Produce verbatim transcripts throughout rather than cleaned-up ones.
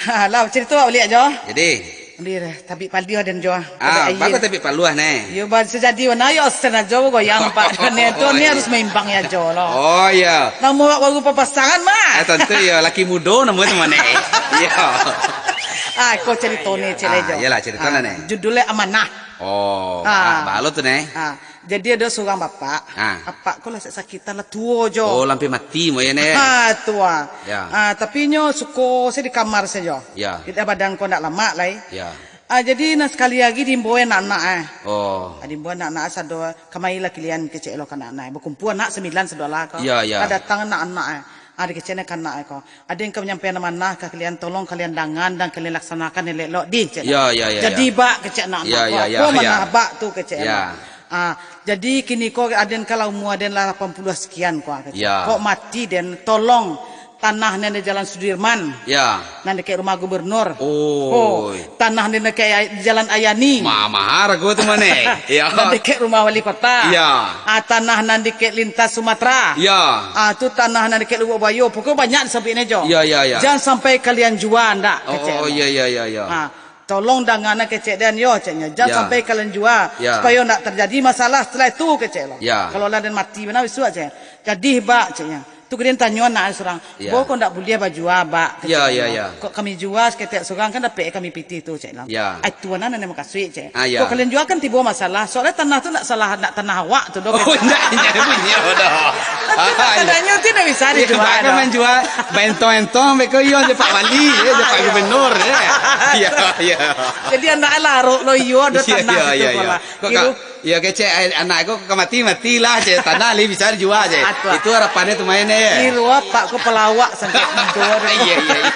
Ha, lah, carito awak baliak, Jo. Jadi? Di, tabik paluah den, Jo. Ah, tabik aia. Bagus tabik paluah, neh. Yo, ba-, sajadi wana yo, sen ajo goyang, Pak. Neh, tu ni harus maimbang ya, Jo, lo. Oh, iya. Namo awak baru papasangan, mah. Ah, tantu, yo. Laki mudo namo tu, mah, neh. Iya. Ah, ko carito ni, cek Ah, Jo. Iyalah, carito Ah, lah, neh. Judulnya Amanah. Oh, Ah. ba-, balo tu, neh. Ah. Jadi ado surang bapak, Ah. apak ko lah sak sakitan lah tuo jo. Oh, lampia mati mo yo, neh. Ha, tuo. Ya. Ah, tapi nyo suko se di kamar sajo. Ya. Jadi badan ko ndak lamak lai. Ya. Ah, jadi nah sakali lagi diimbau anak-anak, eh. Oh. Ah, diimbau anak-anak sado, kamarilah kalian kecek lo ka anak-anak. Bakumpua anak sambilan sado lah ko. Ya, ya. Lah datang anak-anak, eh. Ah, dikecek neh ka anak, eh, ko. Ado nan ka manyampaian amanah ka kalian, tolong kalian dangan dan kalian laksanakan elok-elok, dih, cek. Ya, ya, ya, Jadi, ya. Bak, kecek anak-anak, Ya, ya, ya, ko ya. Amanah bak tu, kecek Ya. anak. Ah, jadi kini ko aden ka lah umua aden lah lapan puluah sakian ko, kecek. Ya. Kok mati den, tolong tanah nan di Jalan Sudirman. Ya. Nan deket rumah gubernur. Oi. Oh, tanah nan deket Ay-, Jalan Ayani. Ma-, mahal hargo tu mah, neh. Ya. Nan deket rumah wali kota. Ya. Ah, tanah nan deket lintas Sumatera. Ya. Ah, tu tanah nan deket Lubuk Buayo. Pokok banyak disabuik neh, Jo. Ya, ya, ya. Jan sampai kalian jua ndak, Oh, kecek oh, nyo. Ya, ya, ya, ya. Ah, tolong dangan kecek den yo, ceknyo. Jan Ya. sampai kalian jua, Ya. supayo ndak terjadi masalah setelah itu, kecek lo. Ya. Kalau lah den mati bana bisuak, cek. Jadi, bak, ceknyo. Tu kalian tanyo anak surang, Ya. "Bo, kok ndak buliah bajua, bak?" Ya, kecek ya, lo. Ya. "Kok kami jua saketek surang, kan dapek kami pitih tu," cek lo. Ya. Ai, tu nan ane makasuik, cek. Ah, ya. Kok kalian jua kan tibo masalah, soalnyo tanah tu ndak salah, ndak tanah awak tu doh, Oh, kecek. Ndak, ndak bunyi doh. Ah, ya. Tanah nyo tu ndak bisa Ya, dijua bak doh. Kan manjua, baentong-entong, beko iyo je Pak Wali, ya, je Pak Gubernur, ya. Ya, ya. Jadi anak larok lo iyo, ado Iya, tanah iya, situ iya, ko iya. lah. Kok Kiru- ka-, iya, kecek, eh, anak ko ka mati, matilah, cek. Tanah lai bisa dijua, cek. Atua. Itu harapannyo tu main, eh. Kiru apak ko pelawak sampai tidur. Iya, iya, iya.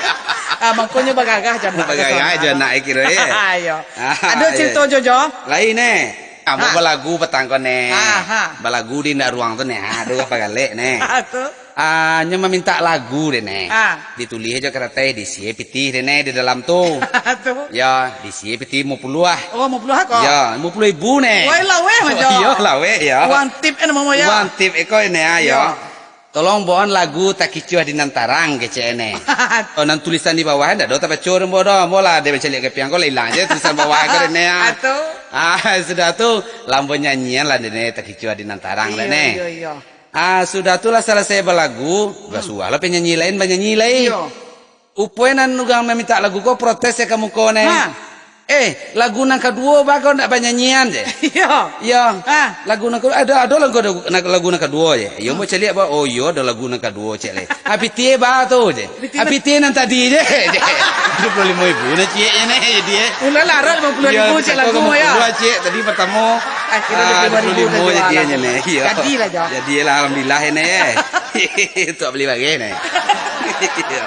Ah, mangkonyo bagagah je anak Bagagah ko. Je anak, eh, kiro, eh. Ayo. Ah, Ado iya. Cerita, Jojo? Lain, eh. Ambo Ha. balagu patang ko, neh. Aha. Balagu di indak ruang tu, neh. Aduh, apa galek, neh. Ah, tu. Ah, nyo mamintak lagu deh, neh. Ah. Ditulih jo karateh, diisi pitih deh, neh, di dalam tu. Tu. Ya, diisi pitih limo puluah. Oh, limo puluah ko? Ya, limo puluah ribu, neh. Woi, laweh, Majo. Iyo, laweh, ya. Uang tip, eh, namo, ya. Uang tip, eko, neh, ah, ya. Ya. Tolong baok lagu Takicuah di Nan Tarang, kecek, neh. Oh, nan tulisan di bawah, ndak do tabaco deh, ambo do. Ambo lah, deh, bacaliak ka piang ko, lah ilang je tulisan bawah ko, deh, neh, ah. Ah, tu. Ah, sudah tu, lah ambo nyanyian lah, deh, neh, Takicuah di Nan Tarang, deh, Iyo, neh. iyo, iyo. Ah, sudah tu lah salasai balagu, Hmm. basuahlah penyanyi lain banyanyi lai. Iyo. Upo nan urang mamintak lagu ko protes se ka muko, neh. Ha. "Eh, lagu nan kaduo ba ko ndak banyanyian," je. Iyo. Iyo. Ha. Lagu nan kaduo, ado, ado lagu, lagu nan kaduo je. Iyo, Hmm. ambo caliak ba, oh iyo, ado lagu nan kaduo, cek lai. Ah, pitih ba tu je. Pitih Ah, nan pitih nan tadi je, je. Dua puluah limo ribu nah ciek je, neh, jadi, eh. Ulah lah, Rod, limo puluah ribu Iyo, ciek lagu, limo puluah, ya. ciek. Tadi pertamo, Akhirnya ah, dua puluah lima ribu dua puluah lima dah jadinya, jual. Neh. Iyo. Jadilah, Jo. Jadilah, alhamdulillah, neh, eh. Untuk beli barang, neh. Iyo.